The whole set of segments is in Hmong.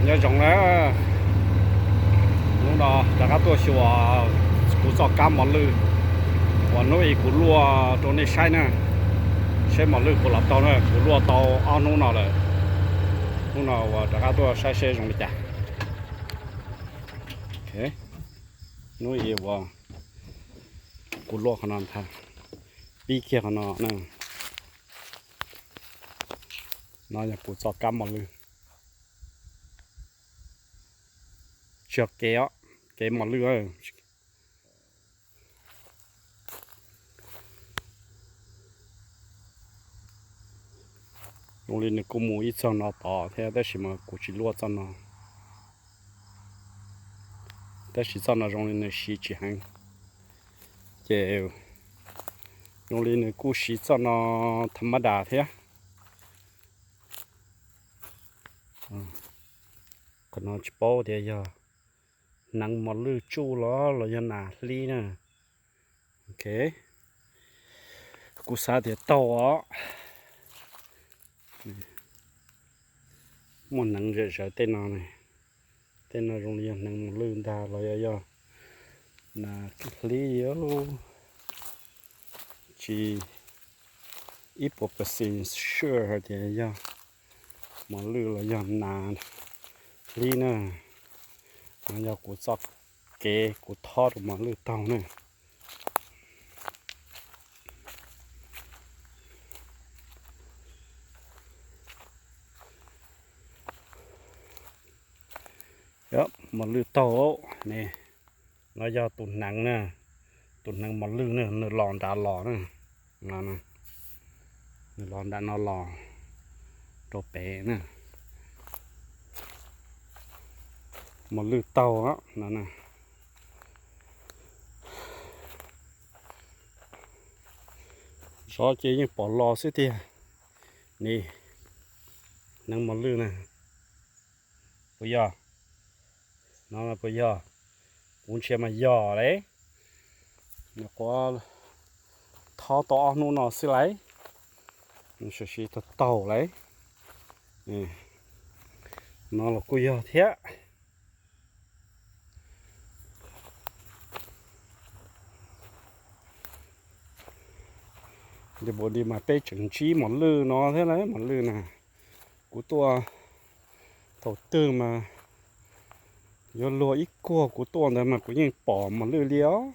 Nyob zoo na, hnub no rov qab tuaj xyuas kuv txoj kab mos lwj uas hnub ib kuv luaj rau nej saib na. Saib mos lwj puas los tau na, kuv luaj tau ob hnub no lawm. Hnub no uas rov qab tuaj saib seb zoo li cas. Hnub ib uas kuv luaj qhov no ntag, pib kiag qhov no na. No yog kuv txoj kab mos lwj. Tsis yog kev os, kev mos lwj. Zoo li nws kuj mus ib txog no tod thiab tab sis mas kuv tsis luaj txoj no. Tab sis txoj no zoo li nws siv tsis heev, ces zoo li nws kuj siv txoj no tha mab das thiab. Qhov no tsis paub tias yog hneev mos lwj tsuj los los yog nas hlib na. Ok, kuv xav tias taug os. Muaj hneev zam zawv tej no, tej no zoo li yog hneev mos lwj ntag los yog, yog nas hlib. Tsis ib puas percent sure hais tias yog mos lwj los yog nas hlib na. No yog kuv txoj kev kuv thob rau mos lwj taug na. Mos lwj taug ne, no yog tus hneev na, tus hneev mos lwj na, nws los nram los na, nws los nram no los rau pem na. Mos lwj taug no. Zov ces yeej pom los xwb tiag. Ni, hneev mos lwj na, puas yog? No puas yog? Kuv ntsia mas yog lawm. Nyuam qhuav thob tau ob hnub no xwb lawm, nws tam sim taug taug lawm. No los kuj yog thiab. Nws puas di mas peb tseem ntsib mos lwj no thiab lawm, mos lwj na. Kuv tuaj thaum twg mas yuav luag ib kuag kuv tuaj ntawd mas kuv yeej pom mos lwj li os.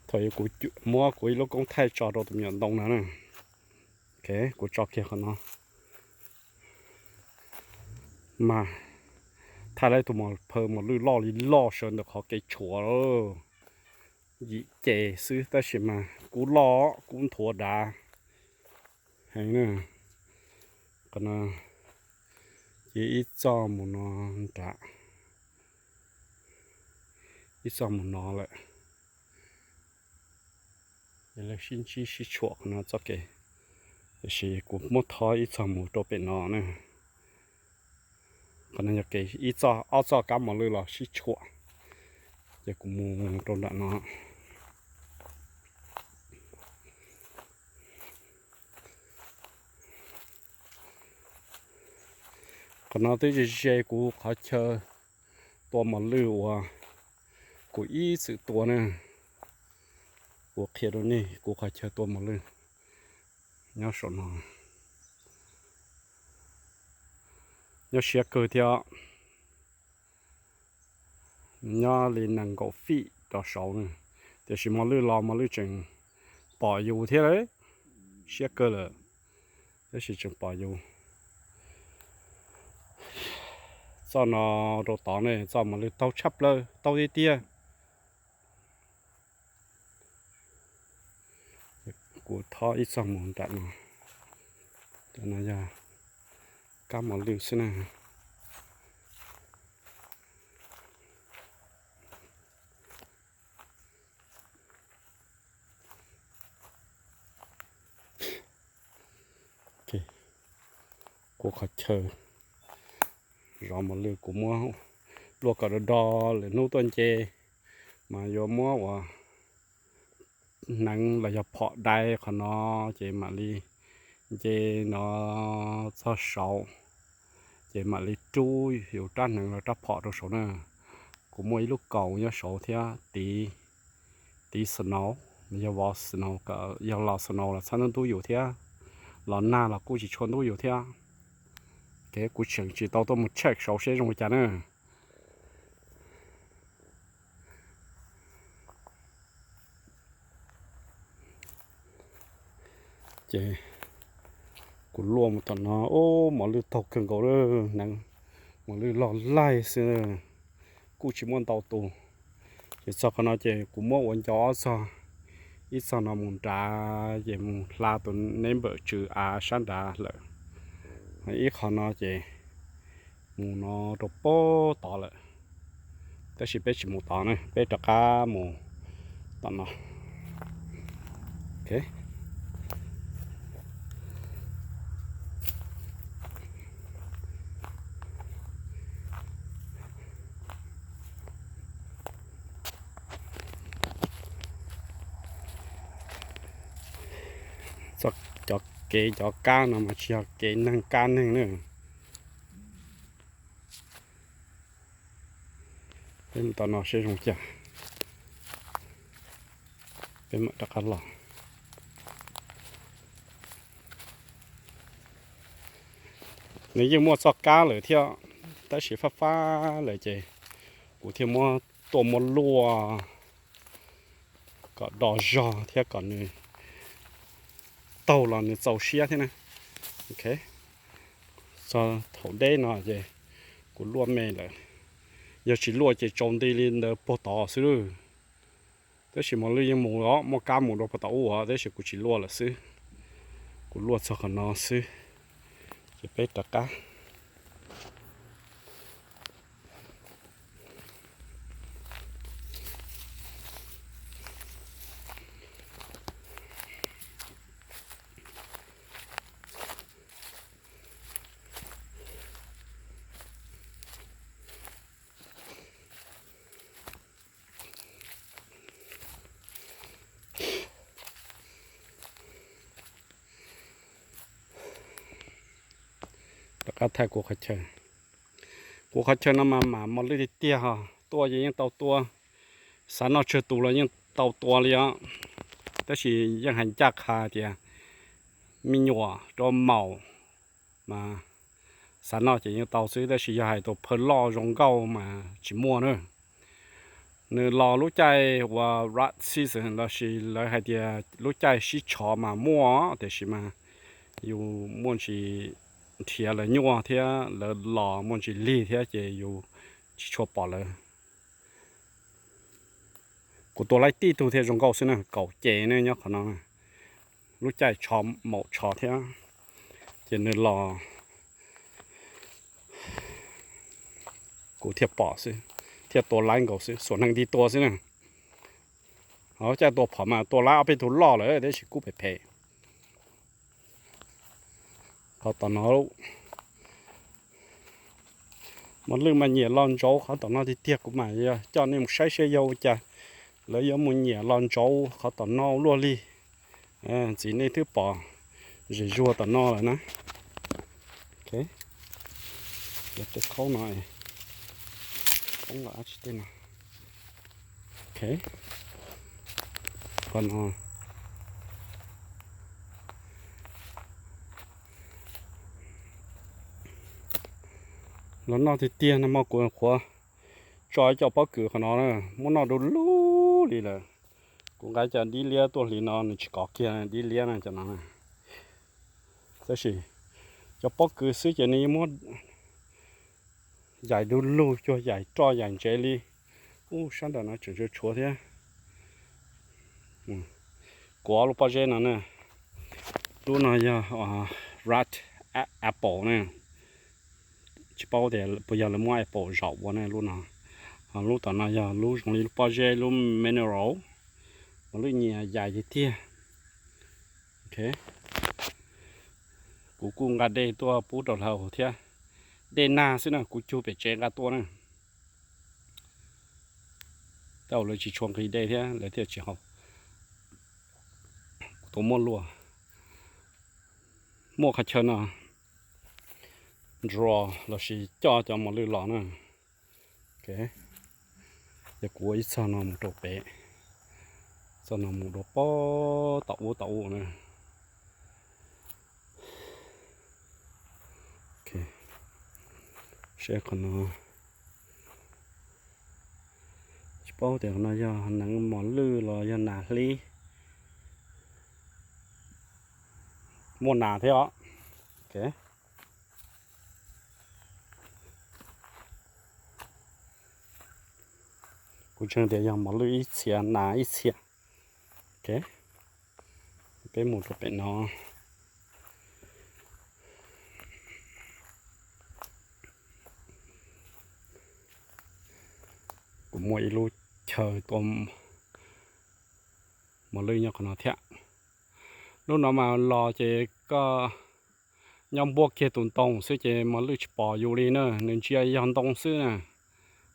Thaum kuv muab kuv ib lub koob thaij tso rau tus me nyuam ntoo no na. Kuv tso kiag qhov no mas thaij lawv tus mos phaw mos lwj loj li loj sawv ntawm qhov kev tshuam, yim ces xwb tab sis mas kub loj kub nthuav dav heev na. Qhov no ces ib txoj mus no nram, ib txoj mus no lawm. Lawv sib ntsib sib tshuam qhov no txoj kev, tiam sis kuv muab thob ib txoj mus rau pem no na. Qhov no yog kev ib txoj ob txoj kab mos lwj los sib tshuam, ces kuv mus rau nram no. Qhov no twb ze ze kuv qhov chaw tua mos lwj uas kuv ib txwm tua na. Kuv qhia rau nej kuv qhov chaw tua mos lwj nyob saum no, nyob siab kawg thiab. Nyob li nees nkaum fij rov saud na, tiam sis mos lwj los mos lwj tseem pom yus thiab lawm, siab kawg lawm, tab sis tseem pom yus. Txoj no rau tod ne, txoj mos lwj taug tshaj plaws, taug tiag tiag. Kuv thob ib txoj mus nram no, cov no yog kab mos lwj xwb na. Kuv qhov chaw zov mos lwj kuv muab luaj kom do do lwm hnub tuaj nce, mas yuav muab ua hneev los yog phom dai qhov no, ces mam li nce no txog saud, ces mam li rub yus rab hneev los rab phom rau saud na. Kuv muaj ib lub kaus nyob saud thiab, tiv, tiv snow, yog vov snow, yog los snow los txhob ntub yus thiab, los nag los kuj tsis tshua ntub yus thiab. Ces kuv tseem tsis tau tuaj mus check saud seb zoo li cas na. Ces kuv luaj mus tom no, ub, mos lwj taug kawg nkaus lawm, hneev mos lwj loj laij xwb, kuj tsis muaj ntau tus. Ces txog qhov no ces kuv muab ua nco ob txog, ib txog no mus nrad ces mus hla tus neighbor tswv av sab nrad lawm, ib qho no ces mus no rau pem tod lawm. Tab sis peb tsis mus tod na, peb rov qab mus tom no. Txoj cov kev cov kab no mas tsis yog kev neeg kab neeg na. Peb mus tom no seb zoo cas, peb mam rov qab los. Nws yeej muaj txoj kab lawm thiab, tab sis fab fab lawm ces kuv thiaj muab tuaj muab luaj kom do zog thiab kom nws taug los nws txaus siab thiab na. Ok, txog thaum deb no ces kuv luaj me lawm. Yog tsis luaj ces tsaus nti li ntawd puag tod xwb. Tab sis mos lwj yeej mus os, muaj kab mus dua puag tom ub os, tab sis kuv tsis luaj lawm xwb. Kuv luaj txog qhov no xwb, ces peb rov qab. Rov qab thaij kuv qhov chaw. Kuv qhov chaw no mas mam mos lwj tiag tiag ho, tua ces yeej tau tua, xav noj tsawg tus los yeej tau tua li os. Tab sis yeej hais ncaj qha tias me nyuam rau maum mas xav noj ces yeej tau xwb, tab sis yog hais tus phaw loj zoo nkauj mas tsis muaj na. Nws los lub caij uas rut season lossis lawv hais tias lub caij sib tshov mas muaj, tiam sis mas yus muaj ntsis nrhiav lawv nyuaj thiab lawv los muaj ntsis lig thiab ces yus tsis tshua pom lawv. Kuv tua laib tib tug thiaj zoo nkauj xwb na, kaum ces ne nyob qhov no, lub caij tshov maum tshov thiab, ces nws los kuv thiaj pom xwb, thiaj tua laib nkaus xwb, xuas hneev nti tua xwb na. Ho lub caij tua phom mas tua laib ob peb tug loj lawm tab sis kuj phem phem. Qhov tom no, mos lwj mas nyiam los ntsauv qhov tom no tiag tiag, kuv mam coj nej mus saib seb yog ua cas lawv yuav mus nyiam los ntsauv qhov tom no luaj li. Ntxiv nej twb pom zem zuag tom no lawm na. Tej khaub no, poob los dab tsi tej no. Qhov no, los noj tiag tiag no mas kuv qhuav tso ib co pob kws qhov no muab noj du lug li lawm. Kuv nqa cov dib liab tuaj hliv no nws tsis kov kiag dib liab no cov no. Tab sis cov pob kws xwb ces nws yeej muab yaim du lug cuag yaim roj yaim ntsev li. Ub, sab nraum no tseem tshuav tshuav thiab. Kuv ob lub pob zeb no na, lub no yog red apple na, tsis paub tias puas yog lawv muab apple zaum ua ne lub no. Ho lub tom no yog lub zoo li lub pob zeb lub mineral, mas lub nyias yaim tiag tiag. Ok, kuv kuj nqa dej tuaj pub rau lawv thiab. Dej nag xwb na, kuv cug pem tsev nqa tuaj na. Tej zaum lawv tsis tshua nqhis dej thiab lawv thiaj tsis haus. Kuv tuaj muab luaj, muaj qhov chaw no nrog lossis coj cov mos lwj los na. Ces kuv ua ib txog no mus rau pem, txog no mus rau pem tom ub tom ub na. Seb qhov no, tsis paub tias qhov no yog neev mos lwj los yog nas hlib. Muaj nas thiab os. Kuv ntseeg tias yog mos lwj ib txhia nas ib txhia. Peb mus rau pem no. Kuv muaj ib lub chaw tua mos lwj nyob qhov no thiab. Lub no mas los ces koj nyob npuab kiag tus ntoo xwb ces mos lwj tsis pom yus li na, nws ntsia yog ntoo xwb na.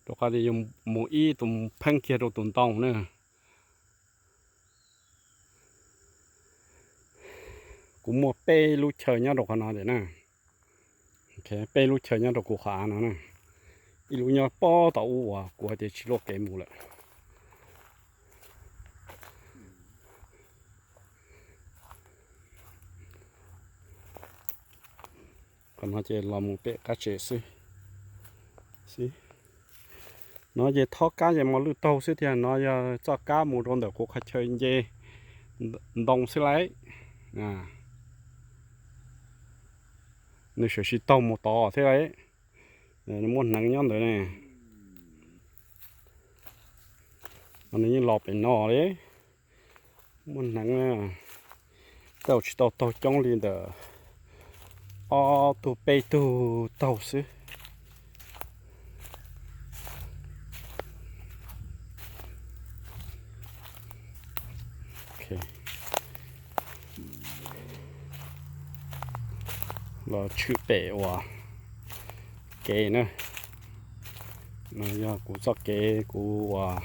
Rau qhov tias yus mus ib tus pheeb kiag rau tus ntoo na. Kuv muaj peb lub chaw nyob rau qhov no tias na. Peb lub chaw nyob rau kuv qhov av no na. Ib lub nyob pob tom ub uas kuv hais tias tsis luaj kev mus lawm. Qhov no ces los mus pem qab tsev xwb. No ces thob kab ces mos lwj taug xwb tiag, no yog txoj kab mus rau ntawm kuv qhov chaw nce ntoo xwb lauj. Nws sawv tsis taug mus tod thiab lauj. Nws muaj hneev nyob ntawd ne. Nws yeej los pem no li. Muaj hneev na. Tej zaum tsis tau taug coob li ntawm ob tug peb tug taug xwb. Los tshwm pem uas kev na. No yog kuv txoj kev kuv uas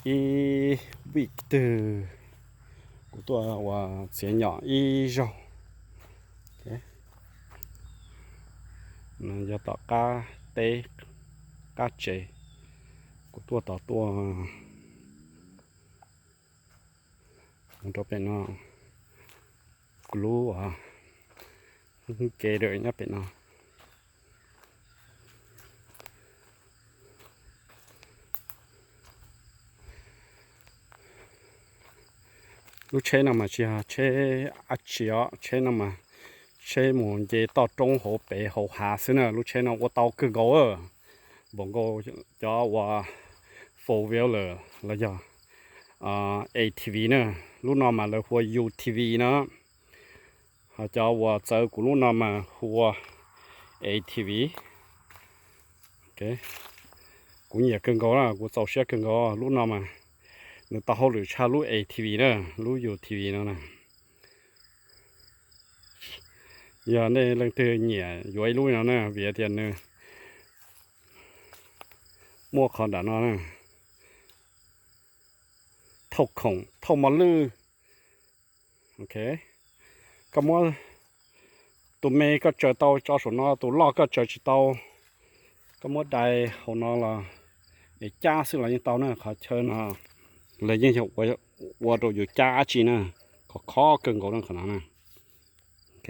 ib vij twg kuv tuaj ua txiav nyom ib zaug. No yog tom qab teb qab tsev, kuv tuaj tom tuaj mus rau pem no, kuv lub kev nyob pem no. Lub tsheb no mas tsis yog tsheb dab tsi os, tsheb no mas tsheb mus nce toj roob hauv pem hauv hav xwb na. Lub tsheb no ua tau kawg nkaus, npaum nkaus cov uas four wheeler los yog A T V na. Lub no mas lawv hu ua U T V na. Ho cov uas txawv kuv lub no mas hu ua A T V. Kuv nyiam kawg nkaus na, kuv txaus siab kawg nkaus lub no mas. Nws tau hauj lwm tshaj lub A T V na, lub U T V no na. Yog nej leej twg nyiam yuav ib lub no na, vim tias nws muaj qhov nram no na, thauj khoom thauj mos lwj. Ok, koj muab tus me koj tsaws tau tso saum no, tus loj koj tsaws tsis tau, koj muab dai hauv no los es cab xwb los yeej tau na. Qhov chaw no lawv yeej yog ua rau yus cab dab tsi na, khov khob kawg nkaus na qhov no na. Ok,